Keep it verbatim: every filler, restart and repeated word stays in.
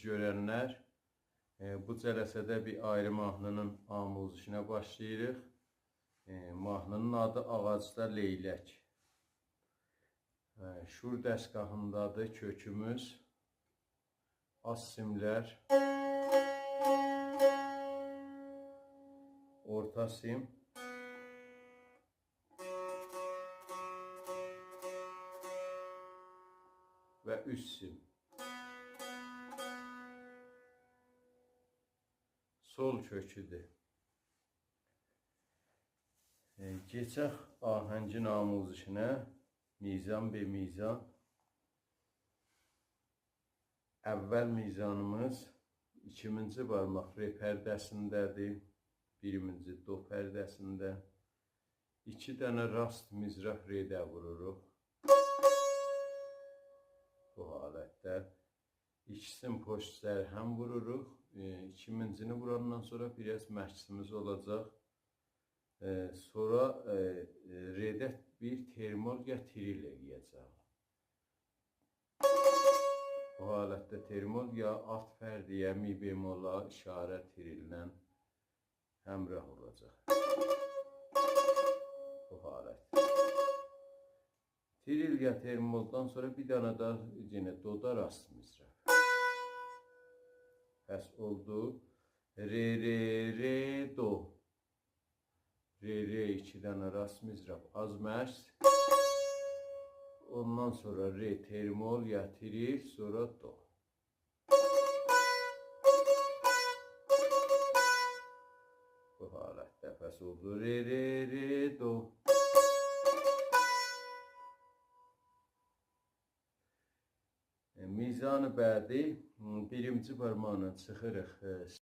گؤرنلر، ائ، بو جلسه‌ده بیر آیری ماهنی‌نین آموزشینه باشلاییریق. ائ، ماهنی‌نین آدی آغاجدا لئیلک. ائ، شور دستگاهیندادیر کؤکوموز. آلت سیملر، اورتا سیم و اوست سیم. سول کؤکودور. ائ، کئچک آهنگین آموزشینه میزان به میزان. اول میزانیمیز ایکیمینجی بارماق ر پرده‌سینده‌دیر، بیریمینجی دو پرده‌سینده. ایکی دنه راست مضراب رده ووروروق. بو حالتده. ایکیسینی پشت سر هم ووروروق. ائ، ایکیمینجینی ووراندان سونرا بیر آز مکثیمیز اولاجاق. ائ، سونرا، ائ، ائ، رده بیر ترمول یا تریل ائله‌یه‌جه‌ییک. بو حالتده ترمول یا آلت پرده‌یه، می بمولا اشاره تریل‌له همراه اولاجاق. بو حالت. تریل یا ترمولدان سونرا بیر دنه ده یئنه دودا راست مضراب. پس اولدو ر، ر، ر، دو. ر، ر، ایکی دنه راست مضراب، آز مکث. اوندان سونرا ر ترمول یا تریل، سونرا دو. بو حالتده پس اولدو ر، ر، ر، دو. ائ، میزان بعدی، م، بیرینجی بارماقلا چیخیریق، ائ،